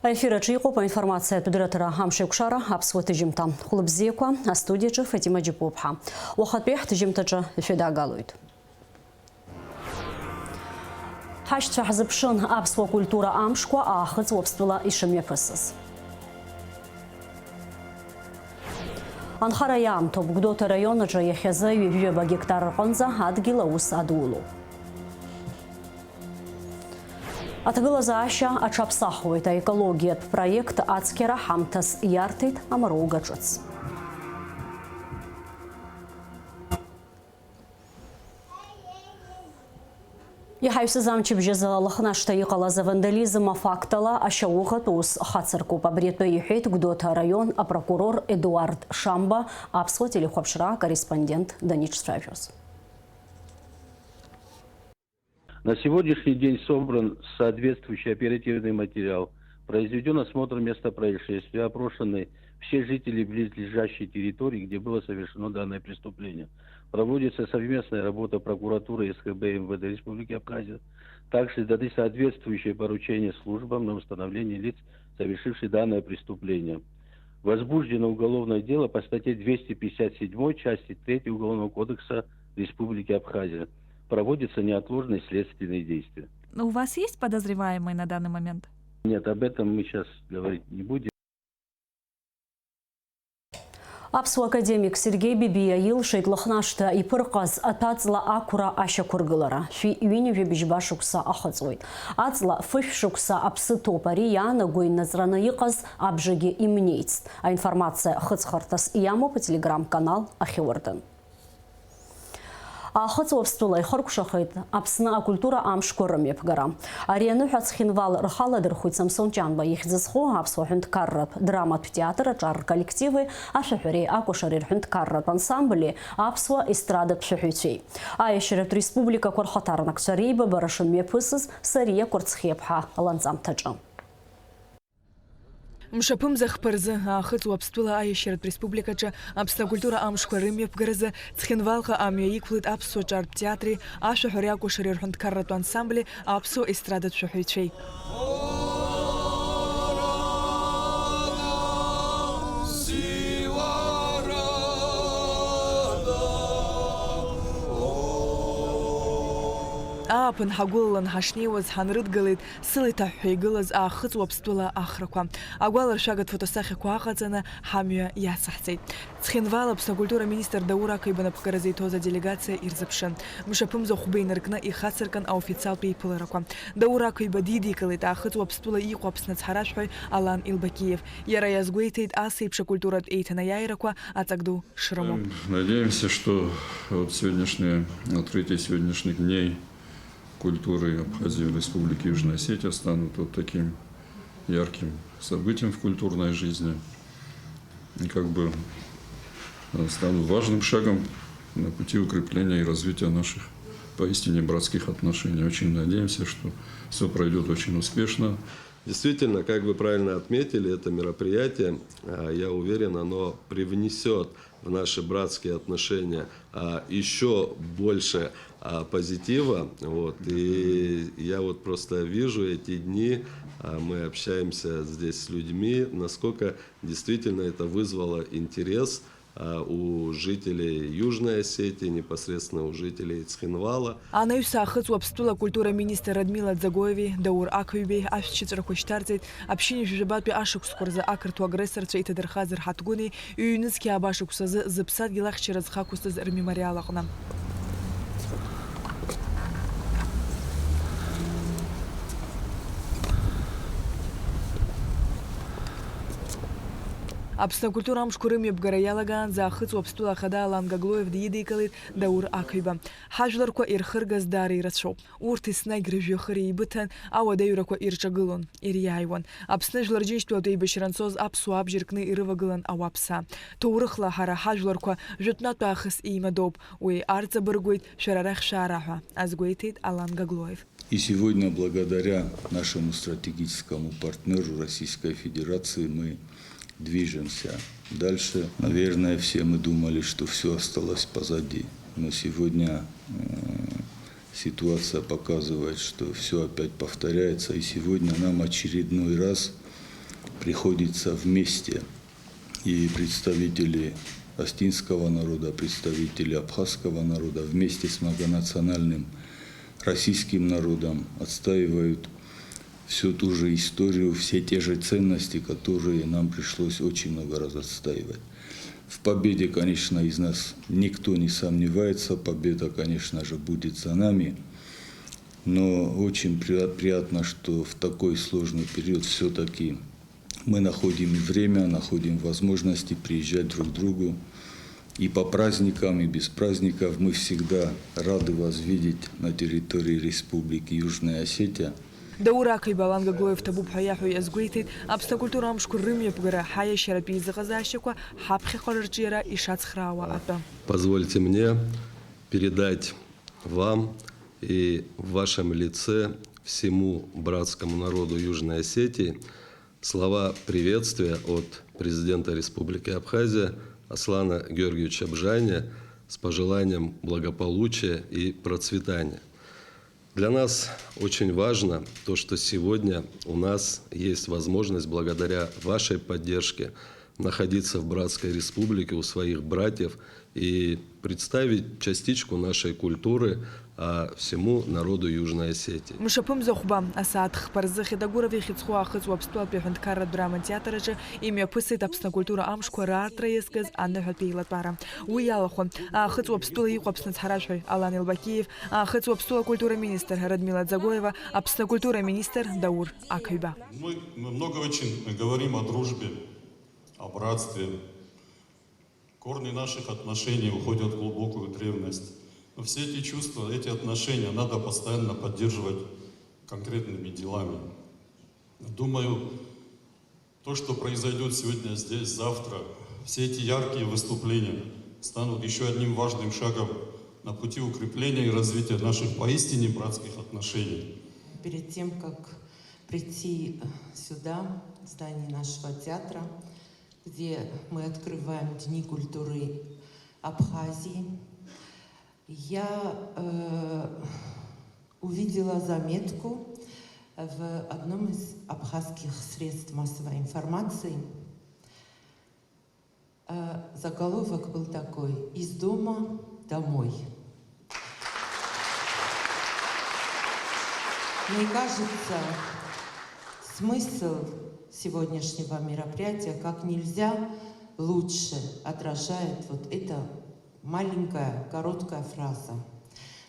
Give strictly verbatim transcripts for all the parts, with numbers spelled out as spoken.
Аефир аҿы иҟоуп аинформациатә дырраҭара «Амшеикәшара», аԥсуа ҭыжьымҭа. Хәлыбзиақәа, астудиаҿы Фатима Џьапуаԥҳа. Уахатәи ҳҭыжьымҭаҿы шәыдаагалоит. Ҳашьцәа ҳзыԥшын, аԥсуа культура амшқәа Аахыҵ Уаԥстәыла ишымҩаԥысыз. Анхара иаамҭоуп, Гәдоуҭа араион аҿы иахьазы ҩажәи ҩаба гектар рҟынӡа адгьыл аус адулоуп. Аҭагылазаашьа аҽаԥсахуеит, аекологиатә проект ацқьара ҳамҭас иарҭеит амароуга ҿыц. Иҳаҩсыз амчыбжьазы Лыхнашҭа иҟалаз авандализм афактала ашьауӷатә ус хацыркуп. Абри атәы иҳәеит Гәдоуҭа араион апрокурор Едуард Шамба аԥсуа телехәаԥшра акорреспондент даниҿцәажәоз. На сегодняшний день собран соответствующий оперативный материал, произведён осмотр места происшествия, опрошены все жители близлежащей территории, где было совершено данное преступление. Проводится совместная работа прокуратуры, С Х Б, М В Д Республики Абхазия. Также даны соответствующие поручения службам на установление лиц, совершивших данное преступление. Возбуждено уголовное дело по статье двести пятьдесят седьмой, части третьей Уголовного кодекса Республики Абхазия. Проводятся неотложные следственные действия. Но у вас есть подозреваемый на данный момент? Нет, об этом мы сейчас говорить не будем. Аԥсуа академик Сергеи Бебиа илшеит Лыхнашҭа иԥырҟаз аҭәаҵла ақәра ашьақәыргылара. Шәи ҩынҩажәи быжьба шықәса ахыҵуеит. Аҵла фышә шықәса аԥсы ҭоуп, ари иаанаго инаҵраны иҟаз абжагьы имнеицт. Аинформациа хыҵхырҭас иамоуп ателеграм-канал Ахьы Уардын. Аахыҵ Уаԥстәыла ихыркәшахеит Аԥсны акультура амшқәа рымҩаԥгара. Ари аныҳәа Цхинвал рхы аладырхәит Самсон Ҷанба ихьӡ зху аԥсуа ҳәынҭқарратә драматә театр аҿар рколлективи ашәаҳәареи акәашареи рҳәынҭқарратә ансамбли аԥсуа естрадатә шәаҳәаҩцәеи. Аиашьаратә республикақәа рхаҭарнакцәа реибабара шымҩаԥысыз Сариа Кәарцхиаԥҳа ланҵамҭаҿы. Мшаԥымза хԥа рзы, Аахыҵ Уаԥстәыла аиашьаратә республикаҿы Аԥсны акультура амшқәа рымҩаԥгаразы Цхинвалҟа амҩа иқәлеит аԥсуа ҿартә театри ашәаҳәареи акәашареи рҳәынҭқарратә ансамбли аԥсуа естрадатә шәаҳәаҩцәеи. Ааԥын ҳагәылалан ҳашнеиуаз ҳанрыдгылеит сыла иҭаҳәҳәа игылаз Аахыҵ Уаԥстәыла ахрақәа. Агәаларшәагатә фотосахьақәа аҟаҵаны ҳамҩа иацаҳҵеит. Цхинвал Аԥсны акультура министр Даур Ақәиба напхгаразы иҭоз аделегациа ирзыԥшын. Мшаԥымза хәба инаркны ихацыркын аофициалтә еиԥыларақәа. Даур Ақәиба дидикылеит Аахыҵ Уаԥстәыла иҟоу Аԥсны ацҳаражәҳәаҩ Алан Илбакиев. Иара иазгәеиҭеит ас еиԥш акультуратә еиҭанаиааирақәа аҵак ду шрымоу. Эм, надеемся, что вот сегодняшнее открытие сегодняшних дней культуры Абхазии в Республике Южная Осетия станут вот таким ярким событием в культурной жизни и как бы, э, станут важным шагом на пути укрепления и развития наших поистине братских отношений. Очень надеемся, что всё пройдёт очень успешно. Действительно, как вы правильно отметили, это мероприятие, а, я уверен, оно привнесёт в наши братские отношения, а, ещё больше, а, позитива. Вот. И я вот просто вижу эти дни, а, мы общаемся здесь с людьми, насколько действительно это вызвало интерес, а, у жителей Южной Осетии, непосредственно у жителей Цхинвала. Анаҩс Аахыҵ Уаԥстәыла акультура министр Радмила Дзагоеви Даур Ақәибеи ашәҭшьыҵәрақәа шьҭарҵеит аԥшьынҩажәи жәабатәи ашықәсқәа рзы ақырҭуа агрессорцәа иҭадырхаз рҳаҭгәыни ҩ-нызқьи ааба шықәсазы зыԥсадгьыл ахьчара зхақәсыз рмемориал аҟны. Аԥсны акультура амшқәа рымҩаԥгара иалагаанӡа Аахыҵ Уаԥстәыла ахада Алан Гаглоев дидикылеит Даур Ақәиба. Ҳажәларқәа ирхыргаз даара ирацәоуп. Урҭ еснагь рыжәҩахыр еибыҭан, ауадаҩрақәа ирҿагылон, ириааиуан. Аԥсны Жәлар Џьынџьтәылатә еибашьра анцоз аԥсуаа абџьар кны ирывагылан ауаԥсаа. Ҭоурыхла ҳара ҳажәларқәа жәытәнатә аахыс еимадоуп, уи арҵабыргуеит шәара арахь шәаара ҳәа, азгәеиҭеит Алан Гаглоев. И сегодня, благодаря нашему стратегическому партнёру Российской Федерации, мы движемся дальше. Наверное, все мы думали, что всё осталось позади. Но сегодня, э, ситуация показывает, что всё опять повторяется. И сегодня нам очередной раз Приходится вместе и представители осетинского народа, представители абхазского народа вместе с многонациональным российским народом отстаивают всю ту же историю, все те же ценности, которые нам пришлось очень много раз отстаивать. В победе, конечно, из нас никто не сомневается, победа, конечно же, будет за нами. Но очень приятно, что в такой сложный период все-таки мы находим и время, находим возможности приезжать друг к другу. И по праздникам, и без праздников мы всегда рады вас видеть на территории Республики Южная Осетия. Даур Ақаиба Алан Гаглоев ҭабуп ҳәа иаҳәо иазгәеиҭеит, Аԥсны акультура амшқәа рымҩаԥгара ҳаиашьаратәи изыҟазаашьақәа ҳаԥхьаҟара рҿиара ишацхраауа атәы. Позвольте мне передать вам и в вашем лице всему братскому народу Южной Осетии слова приветствия от президента Республики Абхазия Аслана Георгиевича Бжания с пожеланием благополучия и процветания. Для нас очень важно то, что сегодня у нас есть возможность, благодаря вашей поддержке, находиться в братской республике у своих братьев и представить частичку нашей культуры, а, всему народу Южной Осетии. Мшаԥымза хәба, асааҭ хԥа рзы Хьедагуров ихьӡ зху Аахыҵ Уаԥстәылатәи аҳәынҭқарратә драматеатр аҿы имҩаԥысит Аԥсны акультура амшқәа раартра иазкыз аныҳәатәи еилатәара. Уи иалахәын Аахыҵ Уаԥстәыла иҟоу Аԥсны ацҳаражәҳәаҩ Алан Елбакиев, Аахыҵ Уаԥстәыла акультура министр Радмила Дзагоева, Аԥсны акультура министр Даур Ақаиба. Мы, мы много очень говорим о дружбе, о братстве. Корни наших отношений уходят в глубокую древность. Но все эти чувства, эти отношения надо постоянно поддерживать конкретными делами. Думаю, то, что произойдёт сегодня здесь, завтра, все эти яркие выступления станут ещё одним важным шагом на пути укрепления и развития наших поистине братских отношений. Перед тем, как прийти сюда, в здание нашего театра, где мы открываем Дни культуры Абхазии, я, э, увидела заметку в одном из абхазских средств массовой информации. Э, заголовок был такой: «Из дома домой». Мне кажется, смысл сегодняшнего мероприятия как нельзя лучше отражает вот эта маленькая, короткая фраза.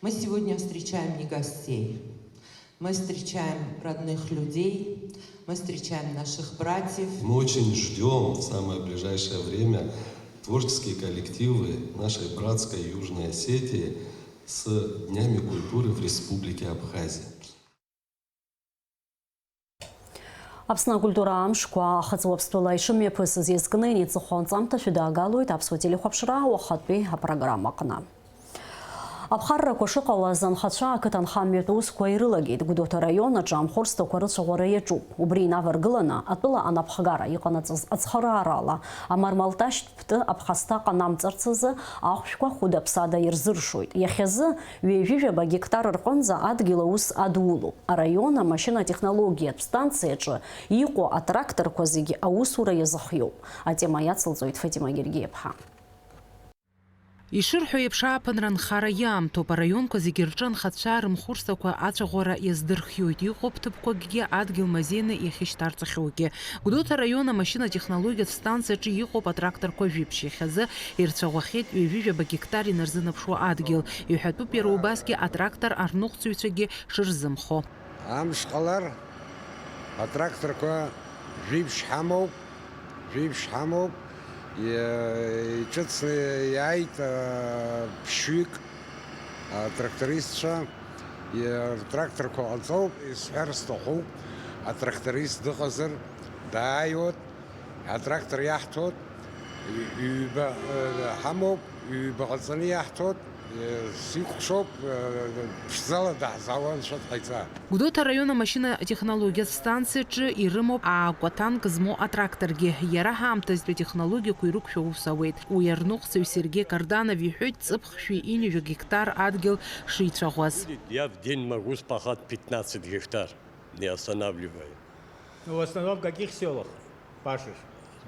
Мы сегодня встречаем не гостей, мы встречаем родных людей, мы встречаем наших братьев. Мы очень ждём в самое ближайшее время творческие коллективы нашей братской Южной Осетии с Днями культуры в Республике Абхазия. Аԥсны акультура амшқәа Аахыҵ Уаԥстәыла ишымҩаԥысыз иазкны иҵыхәа анҵамҭа шәыдаагалоит аԥсуа телехәаԥшра уахатәи апрограммаҟны. Аԥхаррақәа шыҟалаз, анхацәа ақыҭанхамҩатә усқәа ирылагеит. Гәдоуҭа араион аҿы амхәырсҭақәа рыцәаӷәара иаҿуп. Убри инаваргыланы, атәыла анапхгара иҟанаҵаз ацхыраарала, амармалташьтә ԥты аԥхасҭа ҟанамҵарц азы ахәшәқәа хәыда-ԥсада ирзыршоит. Иахьазы ҩажәижәаба гектар рҟынӡа адгьыл аус адулоуп. Араион амашьынатехнологиатә станциаҿы иҟоу атракторқәа зегьы аусура иазыхиоуп. Атема иацылҵоит Фатима Гергиаԥҳа. Ишырҳәо еиԥш, ааԥынра анхара иаамҭоуп, араионқәа зегьы рҿы анхацәа рымхәырсҭақәа ацәаӷәара иаздырхиоит, иҟоуп ҭыԥқәакгьы адгьыл мазеины иахьышьҭарҵахьоугьы. Гәдоуҭа араион амашьынатехнологиатә станциаҿы иҟоуп атракторқәа жәиԥшь, иахьазы ирцәаӷәахьеит ҩажәижәаба гектар инарзынаԥшуа адгьыл. Иҳәатәуп иара убасгьы атрактор арныҟәцаҩцәагьы шырзымхо. Амш ҟалар, атракторқәа жәиԥшь ҳамоуп. Жәиԥшь ҳамоуп, иа-, иҿыцны иааит, а, ԥшьҩык, атрактористцәа, иа-, ртракторқәа ҟаҵоуп, исҳәар сҭахуп, атракторист дыҟазар, дааиуеит, атрактор иаҳҭоит, ҩ-, ҩба, э, ҳамоуп, ҩба ҟаҵаны иаҳҭоит. Сикәхшоуп, ԥшӡала даҳзаауа Анцәа дҟаиҵа. Гәдоуҭа араион амашьына-технологиатә станциаҿы ирымоуп аакәаҭанк змоу атракторгьы. Иара ҳаамҭазтәи атехнологиақәа ирықәшәо аус ауеит. Уи арныҟәцаҩ Сергеи Карданов иҳәоит, ҵыԥх шәи ҩажәа гектар адгьыл шицәаӷәаз. Я в день могу спахать пятнадцать гектар, не останавливая. Ну, в основном в каких сёлах? Пашеш.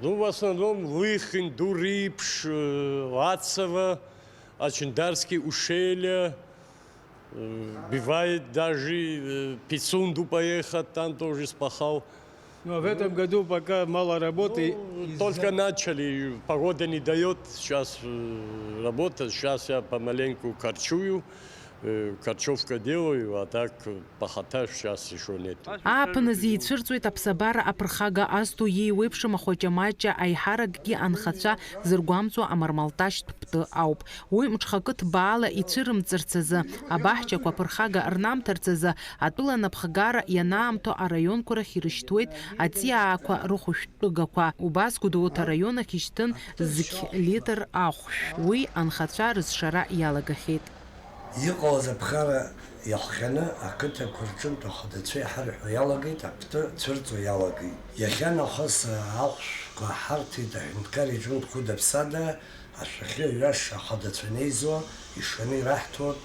Ну, в основном Лыхин, Дурипш, э, Лацево, Ачиндарские ущелья. Э, бывает даже, э, Пицунду поехать, там тоже спахал. Ну, а в этом году пока мало работы. Ну, из-за только начали, погода не даёт. Сейчас, э, работа, сейчас я помаленьку корчую, э, корчевка делаю, а так, э, пахота сейчас ещё нет. Ааԥыныз еицәырҵуеит аԥсабара аԥырхага азҭо, иеиуеиԥшым ахәаҷамаҷа, аиҳаракгьы анхацәа зыргәамҵуа амармалташьтә ԥты ауп. Уи мҽхакы ҭбаала ицәырымҵырц азы, абаҳчақәа аԥырхага рнамҭарц азы, атәыла напхгара ианаамҭоу араионқәа рахь ирышьҭуеит аҵиаақәа рыхәышәтәыгақәа. Убас Гәдоуҭа араион ахь ишьҭын зқь литр ахәшә. Уи анхацәа рызшара иалагахьеит. Иҟалаз аԥхара иахҟьаны ақыҭақәа рҿынтә ахадацәа иҳарҳәо иалагеит, аԥты цәырҵуа иалагеит. Иахьанахыс ахәшәқәа ҳарҭеит аҳәынҭқар иҿынтә хәыда-ԥсада, ашәахьы аҩаша ахадацәа неизо, ишаны ираҳҭоит,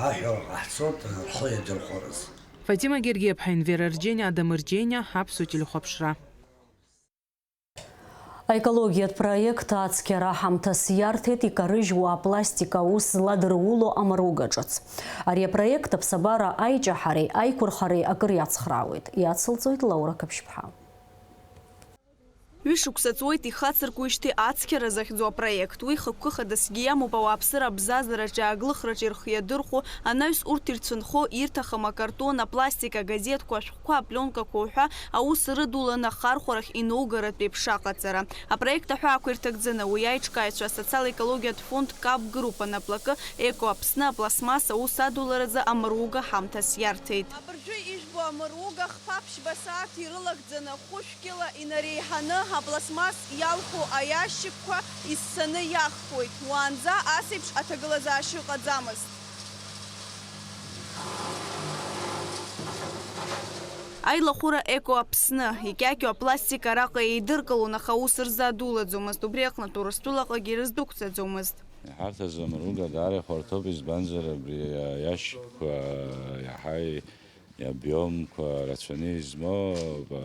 аҳәа ҟаҳҵоит рхы иадырхәарыз. Фатима Гергиаԥҳа, Енвер Арџьениа, Адам Арџьениа, Аԥсуа телехәаԥшра. Аекологиатә проект ацқьара ҳамҭас иарҭеит икарыжьуа апластик аус зладыруло амаруга ҿыц. Ари апроект аԥсабара аиҷаҳареи аиқәырхареи акыр иацхраауеит, иацылҵоит Лаура Қаԥшьԥҳа. Ҩышықәса ҵуеит ихацыркуеижьҭеи ацқьара захьӡу апроект. Уи хықәкы хадасгьы иамоуп ауааԥсыра абзазараҿи ааглыхраҿи рхы иадырхәо, анаҩс урҭ ирцәынхо, ирҭахым акартон, апластик, агазеҭқәа, ашәҟәқәа, апленкақәа уҳәа аус рыдуланы ахархәарахь иноугаратә еиԥш аҟаҵара. Апроект аҳәаақәа ирҭагӡаны уи аиҿкааҩцәа асоциал-екологиатә фонд Кап Групп анаплакы Еко Аԥсны апластмасса аус адуларазы амаруга ҳамҭас иарҭеит. Абыржәы ижәбо амаруга хԥа ԥшьба сааҭ ирылагӡаны хәышәкьыла инареиҳаны апластмасс иалху аиашьыкьқәа иссаны иаххуеит. Уаанӡа ас еиԥш аҭагылазаашьа ыҟаӡамызт. Аилахәыра Еко Аԥсны икьакьоу апластик араҟа еидыркылон, аха аус рзадуладзомызт, убри аҟнытә Урыстәылаҟагьы ирыздәықәҵаӡомызт. Иҳарҭаз амаруга даара ихәарҭоуп, избанзар абри аиашьыкьқәа иаҳа иобиомқәа рацәаны измоу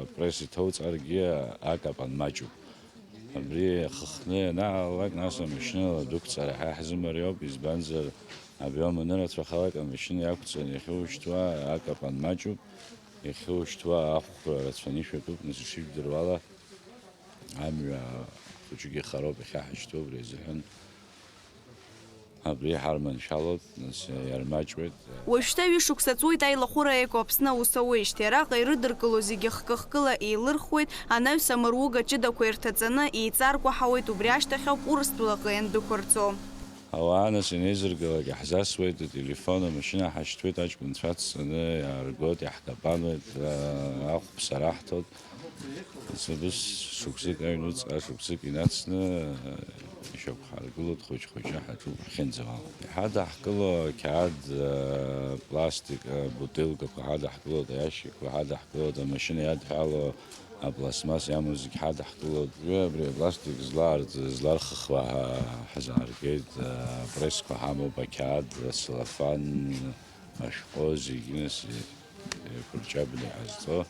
апресс иҭоуҵаргьы акапан маҷуп. Абри ахыхны ианаалалак, нас амашьынала адәықәҵара ҳа иаҳзымариоуп, избанзар, обиом анырацәахалак, амашьына иақәҵаны иахьушьҭуа акапан маҷуп, иахьушьҭуа ахәқәа рацәаны ишәатәуп, нас ишыжәдыруала, амҩа хәыҷык ихароуп иахьаҳашьҭоу, убри азыҳәан абри ҳарманшәалоуп, нас иармаҷуеит. Уажәшьҭа ҩышықәса ҵуеит аилахәыра Еко Аԥсны аус ауеижьҭеи. Араҟа ирыдыркыло зегьы хкы-хкыла еилырхуеит, анаҩс амаруга ҷыдақәа ирҭаҵаны еиҵаркәаҳауеит, убри ашьҭахь ауп Урыстәылаҟа иандәықәырҵо. Ауаа нас инеизыргалак иаҳзасуеит, ателефон, амашьына ҳашьҭуеит, аҷкәынцәа ацҵаны иааргоит, иаҳкапануеит, ахәԥса раҳҭоит. Ус шықәсык, аҩнуҵҟа шықәсык инацны ишьақәҳаргылоит, хәыҷ-хәыҷы ҳаҿуп ҳахьынӡауала. Иҳадаҳкыло ақьаад, пластик, бутылкақәа ҳадаҳкылоит, аиашьыкьқәа ҳадаҳкылоит, амашьына иадҳәало апластмасс иамоу зегь ҳадаҳкылоит. Уи абри апластик злаарҵ-, злархыхуа ҳа-, ҳзааргеит, апрессқәа ҳамоуп, ақьаад, ацеллофан, ашәҟәы зегьы нас еиқәырчаԥны иҟазҵо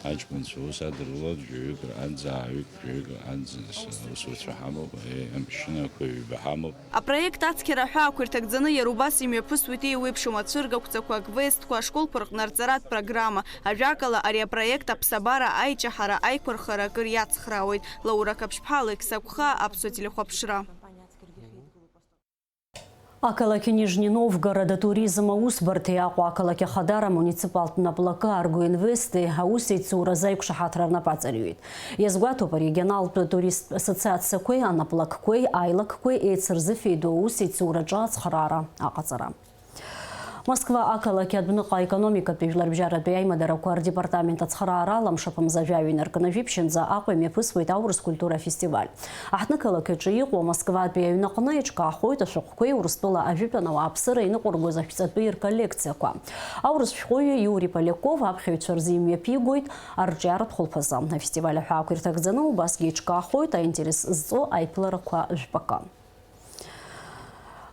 аҷкәынцәа ус адырулоит, жәаҩык рҟынӡа, ааҩык, жәаҩык рҟынӡа, нас аусуцәа ҳамоуп, е, амашьынақәа ҩба ҳамоуп. Апроект ацқьара аҳәаақәа ирҭагӡаны иара убас имҩаԥысуеит еиуеиԥшым ацәыргақәҵақәа, аквестқәа, ашколқәа рҟны арҵаратә программа. Ажәакала, ари апроект аԥсабара аиҷаҳара, аиқәырхара акыр иацхраауеит. Лаура Қаԥшьԥҳа, Алекса Қәха, Аԥсуа телехәаԥшра. Ақалақь Нижни Новгород атуризм аусбарҭеи Аҟәа ақалақь Ахадара амуниципалтә наплакы Арго Инвести аусеицуразы аиқәшаҳаҭра рнапы аҵарҩит. Иазгәаҭоуп, арегионалтә туристтә ассоциациақәеи анаплакқәеи аилакқәеи еицырзыфеидоу аусеицураҿы ацхыраара аҟаҵара. Москва ақалақь адәныҟа аекономикатәи жәларбжьаратәи аимадарақәа рдепартамент ацхыраарала мшаԥымза жәаҩа инаркны жәиԥшьынӡа Аҟәа имҩаԥысуеит аурыс культура афестиваль. Аҳҭнықалақь аҿы иҟоу Москватәи аҩнаҟны еиҿкаахоит ашәҟәқәеи Урыстәыла ажәытәан ауааԥсыра иныҟәыргоз ахьҵатәи рколлекциақәа. Аурыс шәҟәыҩҩы Иури Поляков аԥхьаҩцәа рзы имҩаԥигоит арҿиаратә хәылԥазы. Афестиваль аҳәаақәа ирҭагӡаны убасгьы еиҿкаахоит аинтерес зҵоу аиԥыларақәа жәпакы.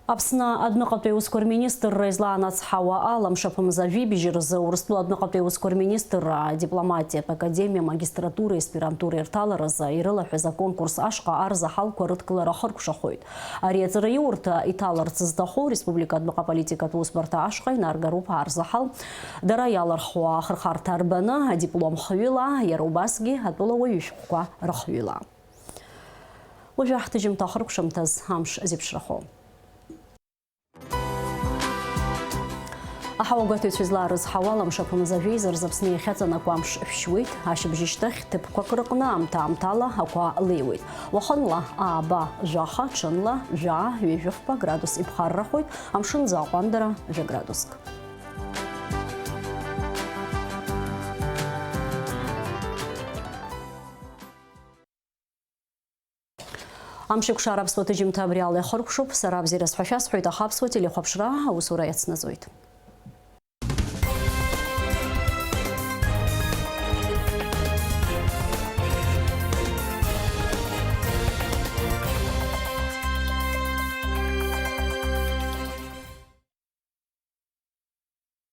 Аԥсны адәныҟатәи аусқәа рминистрра излаанацҳауа ала, мшаԥымза жәибжь рзы Урыстәыла адәныҟатәи аусқәа рминистрра адипломатиатә академиа магистратуреи аспирантуреи рҭаларазы ирылаҳәаз аконкурс ашҟа арзаҳалқәа рыдкылара ахыркәшахоит. Ари аҵараиурҭа иҭаларц зҭаху республика адәныҟа аполитикатә усбарҭа ашҟа инаргароуп арзаҳал. Дара иалырхуа ахырхарҭа рбаны адиплом хҩыла, иара убасгьы атәыла уаҩышәҟәқәа рыхҩыла. Уажәы ҳҭыжьымҭа ахыркәшамҭаз амш зеиԥшрахо. Аҳауагәаҭаҩцәа излаарызҳауа ала, мшаԥымза жәеиза рзы Аԥсны иахьаҵанакуа амш шәшьуеит, ашьыбжьышьҭахь ҭыԥқәак рыҟны аамҭа-аамҭала ақәа леиуеит. Уахынла ааба жәаха, ҽынла жәаа, ҩажәи фба градус иԥхаррахоит, амшын аӡы аҟәандара жәа градуск. Амшеикәшара аԥсуа ҭыжьымҭа абри ала иахыркәшоуп, сара абзиара сҳәа шәасҳәоит, аха аԥсуа телехәаԥшра аусура иацнаҵоит.